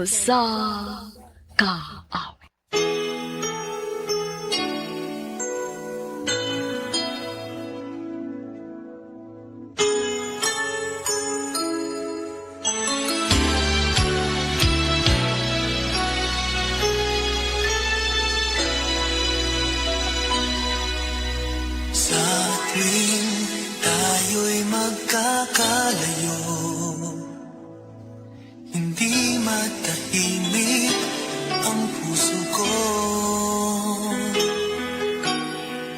Sa usa ka awit. Sa tuwing tayo'y magkakalayo, hindi matahimik ang puso ko.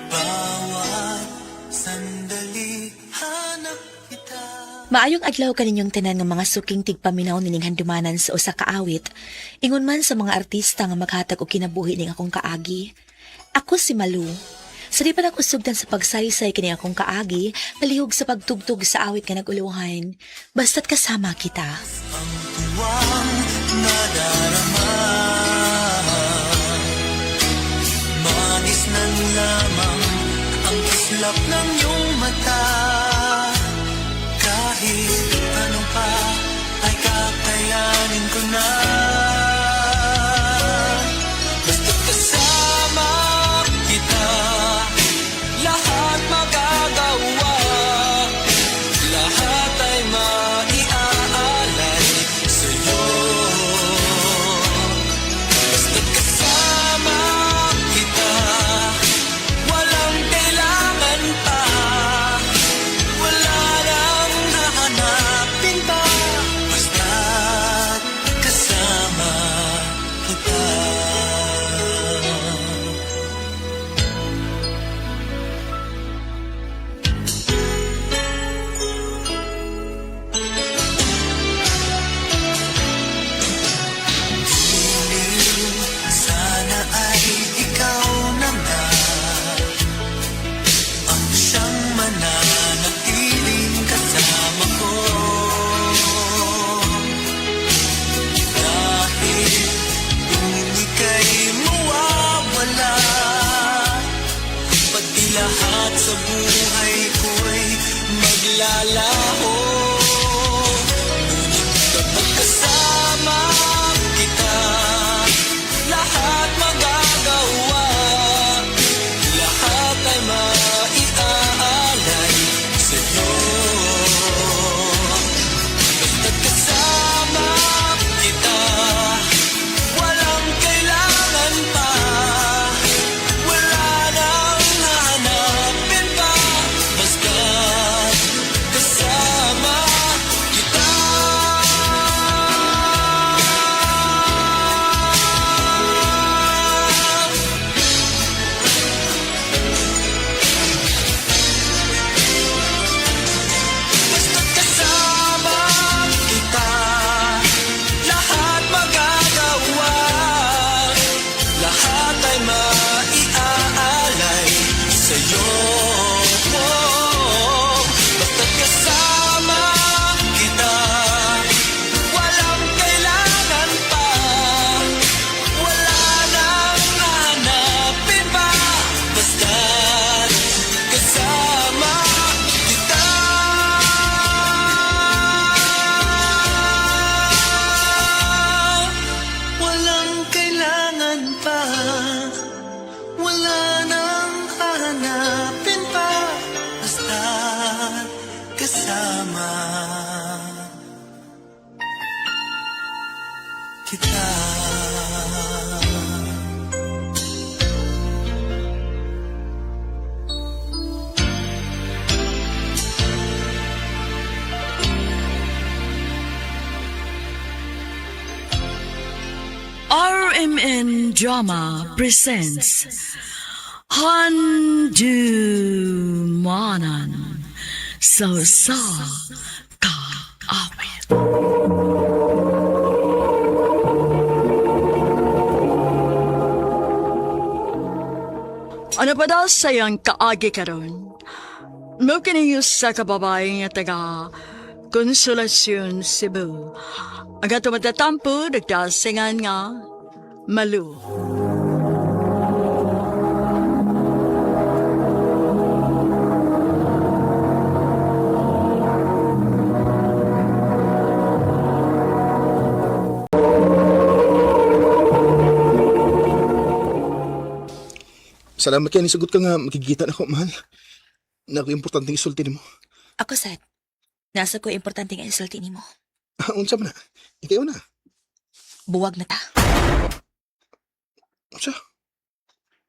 Bawat sandali hanap kita. Maayong adlaw kaninyong tanan nga mga suking tigpaminaw nining handumanan sa usa ka awit. Ingon man sa mga artista nga maghatag og kinabuhi ning akong kaagi. Ako si Malu. Sa di pa nag-usugdan sa pagsaysay kini akong kaagi, palihog sa pagtugtog sa awit nga naguluhan. Basta't kasama kita. Ang tuwang nadarama, Manis na lamang ang kislap ng iyong mata. Kahit ano pa ay kakayanin ko na. Basta't kasama kita, lahat magagawa. Lahat ay maiaalay sa'yo. Basta't kasama kita, walang kailangan pa. Wala nang hahanapin pa. Basta't kasama kita. Piling sana ay ikaw na nga ang siyang mananatiling kasama ko. Dahil kung ika'y mawawala, pati lahat sa buhay ko'y maglalaho. Ngunit kapag kasama kita, lahat magagawa. Lahat ay maiaalay sa'yo. Basta't kasama kita, walang kailangan pa. Wala nang hahanapin pa. Basta't kasama kita. Basta't kasama kita, lahat magagawa. Lahat ay maiaalay sa'yo. Basta't kasama kita, walang kailangan pa. Wala nang hahanapin pa. Basta't kasama kita. Walang kailangan pa. Wala nang hahanapin pa. Basta't kasama kita. RMN Drama presents Handumanan sa usa ka awit. Ano pa daw sayang kaagi karon? Mo kini sa kababae nga taga Konsolasyon, Cebu. Ang ato matatampo, nagdasingan nga Malu. Salamat kay nisugot ka nga makikita na ko, mahal. Na ako importanteng isulti nimo. Ako sad. Nasa ko importante nga isulti nimo. Ah, unsa man na? Ikaw na. Buwag na ta. Unsa?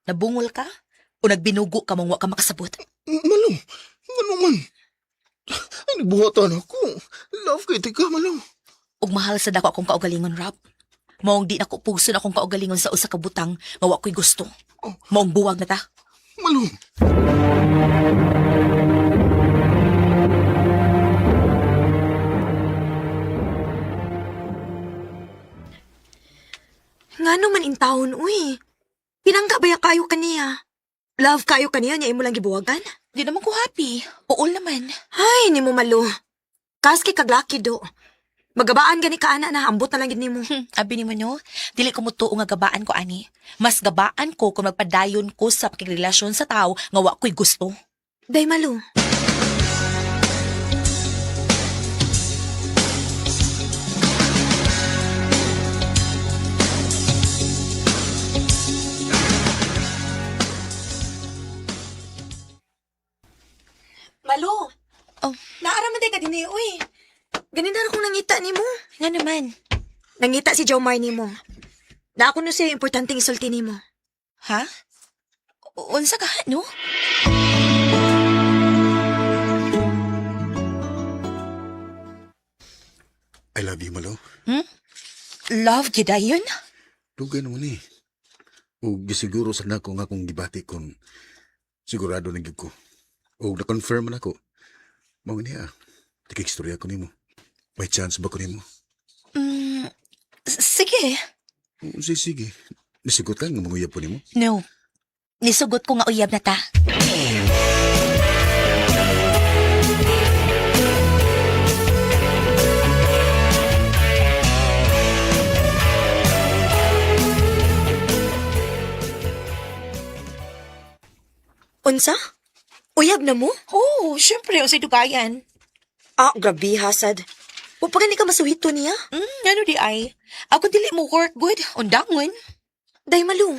Nabungol ka? O nagbinugo ka mong wa ka makasabot? Malo. Ano man? Ay, nagbuhatan ako. Love kay tika, malo. Ug mahal sa dako akong kaugalingon, Rob. Maong di nako pugson akong kaugalingon sa usa ka butang nga wa ko'y gusto. Maong buwag na ta. Malo. Ngano man intawon, uy. Pinangga ba ya kayo kaniya? Love kayo kaniya niya imo lang gibuwagan? Di naman ko happy. Uol naman. Ay, nimo malo. Kaski kaglaki do. Magabaan gani ka ana na ambot na lang gid nimo. Abi nimo no, dili ko mutuo nga gabaan ko ani. Mas gabaan ko kung magpadayon ko sa pakigrelasyon sa tao nga wa ko'y gusto. Day malo. Malo. Oh. Naara man day ka dinhi, uy. Ganin na akong nangita nimo. Nga naman. Nangita si Jomar nimo. Na ako no siya importanteng isulti nimo. Ha? Unsa ka, no? I love you, Malo. Love gyud yun? Dugay naman eh. O gisiguro sa nako nga akong gibati kung sigurado na gyud ko. O na-confirm na ako. Mao niya. Tikik-istorya ko nimo. May chance ba ko nimo? Sige. O, sige, sige. Nisigot ka nga manguyab po nimo. No. Nisugot ko nga uyab na ta. Unsa? Uyab na mo? Oo, oh, syempre, unsay dugayan. Ah, grabe hasad. Wa pa gani ka masuhito niya. Ano di ay? Ako dili mo work good. Undangon. Day malo.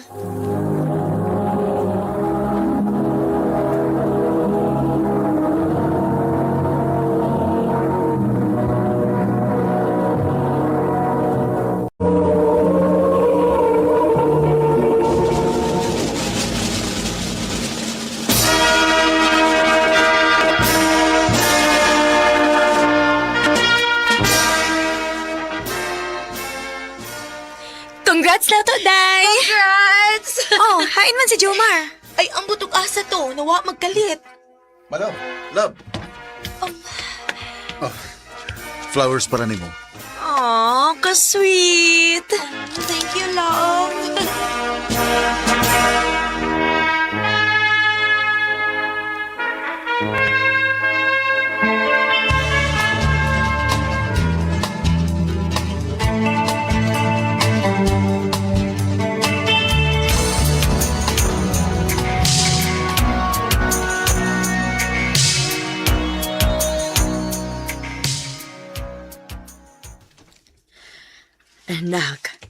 Congrats na to, Day! Congrats! Oh, hain man si Jomar. Ay, ang butog asa to. Nawa magkalit. Malo, love. Oh, flowers para nimo. Aw, ka-sweet. Thank you, love. Anak,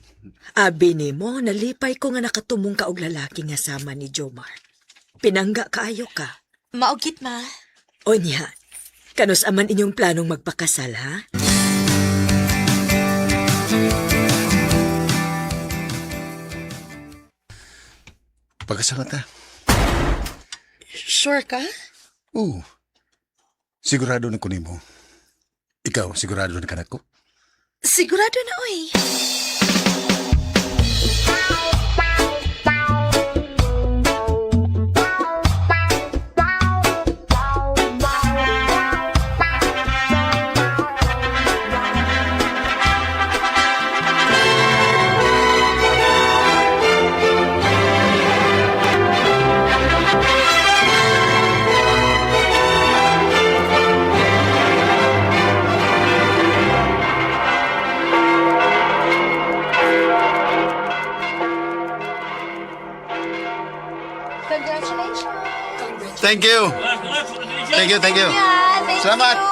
abi nimo nalipay ko nga nakatumong ka og lalaki nga sama ni Jomar. Pinangga kaayo ka. Maugit, ma. Onya, kanus aman inyong planong magpakasal, ha? Pagkasal na ta. Sure ka? Oo. Sigurado na ko nimo. Ikaw, sigurado na ka nako. Sigurado na, oy. Congratulations. Thank you. Thank you, thank you. Yeah, thank Salamat. you.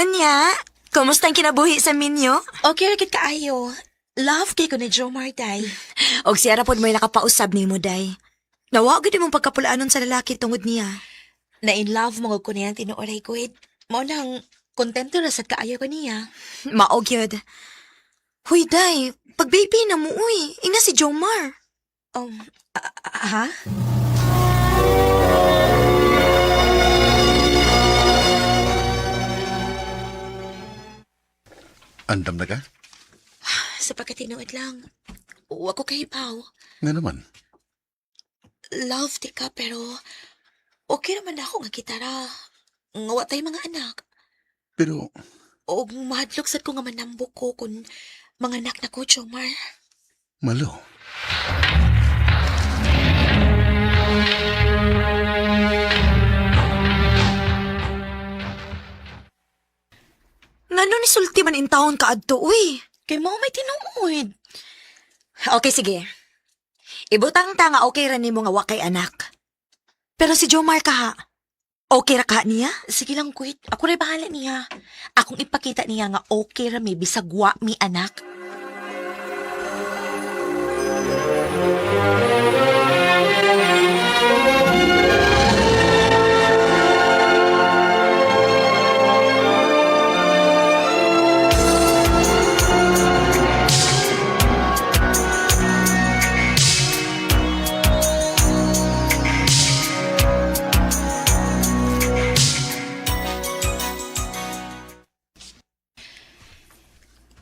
Onya, kumusta ang kinabuhi sa minyo? Okay ra gid kaayo. Love kay ko ni Jomar, day. Og siya ra pod mo'y nakapausab nimo, day. Nawa gid imong pagkapulaanon sa lalaki tungod niya. Na in love mo ko niya tinuoray ko. Mao nang kontento ra sad kaayo ko niya. Maog yun. Huy, day, pag baby na mo, uy. Ina si Jomar. Ha? Andam na ka? Sa pagkatinuod lang. Wa ko kahibaw. Nga naman. Love ti ka pero okay naman ako nga gitara. Nga wa tay mga anak. Pero Og mahadlok sad ko nga manambok ko kung mga anak na ko, Jomar. malo. Ngano ni sulti man intawon ka adto, uy. Kay mao may tinuod. Okay, sige. Ibutang ta nga okay ra nimo nga wa kay anak. Pero si Jomar kaha. Okay ra ka niya? Sige lang, Kuit. Ako rin bahala niya. Akong ipakita niya nga okay ra mi bisag wa mi anak.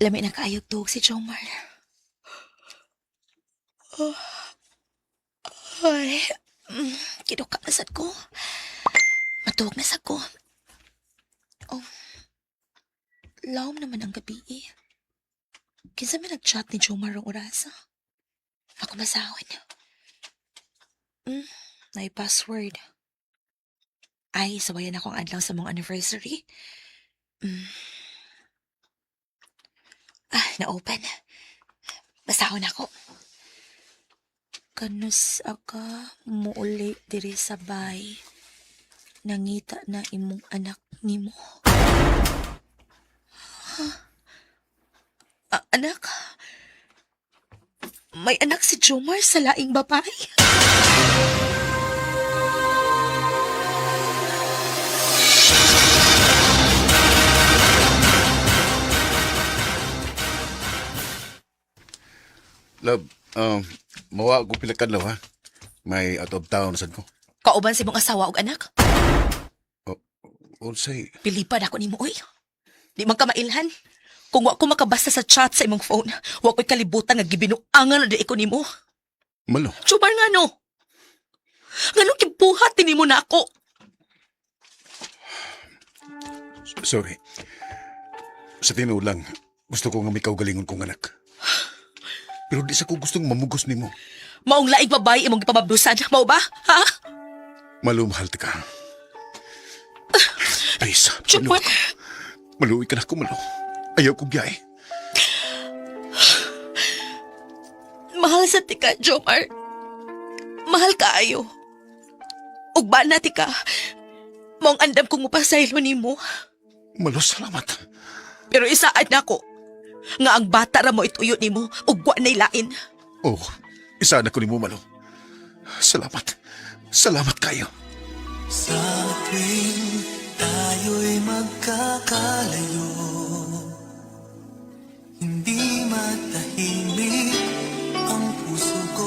Lami na kaayog tuog si Jomar. Oh. Ay, kinuka na sad ko. Matuog na sad ko. Oh, lawom naman ang gabi eh. Kinsa may nag-chat ni Jomar ang orasa? Ako masahon. May password. Ay, sabayan ako ang adlaw sa mong anniversary. Ah, na-open. Basahon ako. Kanus aka muuli diri sa bay. Nangita na imong anak nimo. Huh? Ah, anak? May anak si Jomar sa laing babae? Love, mawa ko pila kadlaw ha. May out of town sad ko. Kauban sa imong asawa og anak? Unsay Pilipan ako nimo, oy. Di man ka mailhan. Kung wa ko makabasa sa chat sa imong phone, wa ko'y kalibutan nga gibinuangan na di ko nimo. malo. Jomar nga no. Nganong gibuhat nimo na ako? Sorry. Sa tinuod lang, gusto ko nga may kaugalingon kong anak. Pero di sa ko gustong mamugos nimo. Maong laing babae imong gipamabdusan, mao ba? Ha? Malo, mahal ta ka. Please, Jomar, Maluwi ka na ako, malo. Ayaw kong biyahe. mahal sa tika, Jomar. Mahal kaayo. Ug na tika. Maong andam kong mupasaylo nimo. Malo, salamat. Pero isaad nako nga ang bata ra mo ituyo nimo ug wa nay lain. Oh, isa na ko nimo, malo. Salamat. Salamat kayo. Sa tuwing tayo'y magkakalayo, hindi matahimik ang puso ko.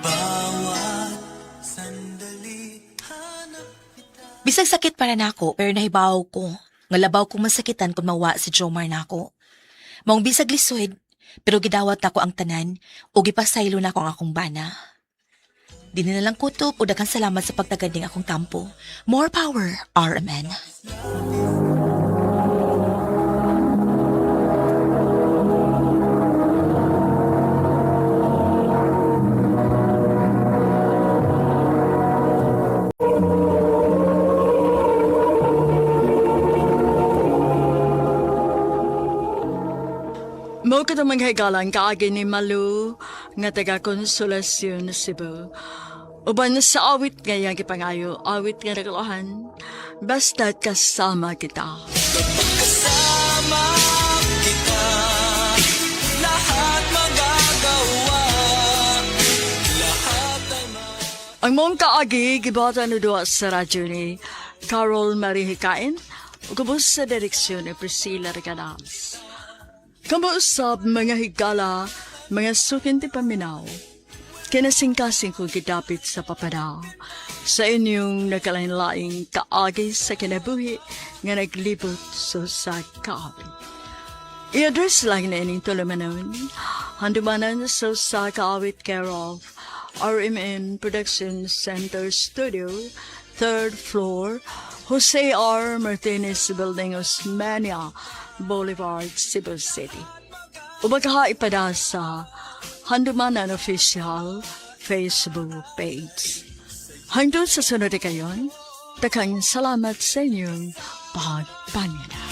Bawat sandali hanap kita. Bisag sakit para nako pero nahibaw ko. Nga labaw kong masakitan kung mawa si Jomar nako. Maong bisag lisod, pero gidawat nako ang tanan o gipasaylo nako ang akong bana. Di na lang kutob o daghang salamat sa pagtagad ning akong tampo. More power, RMN. Mo ka mga higalan kaagi ni Malu nga taga Konsolasyon, Cebu. Uban sa awit nga iyang gipangayo, awit nga naguluhan, basta't kasama kita. Kasama kita, lahat magagawa. Lahat ay Ang mong kaagi, gibata no duwa sa radyo ni Carol Marie Hikain, ug ubos sa direksyon ni Priscilla Regalas. Kamuusab mga higala, mga sukin ti paminaw, kinasingkasing ko gidapit sa papada, sa inyong nakalain-laing kaagi sa kinabuhi nga naglibot so sa kaawit. I-address lang na ining tulumanon. Handumanan sa sa kaawit care of RMN Production Center Studio, third floor, Jose R. Martinez Building, Osmania Boulevard, Cebu City. Ubagaha ipada sa Handumanan Official Facebook page. Hangtod sa sunod kayon, takang salamat sa inyong pagpaminaw.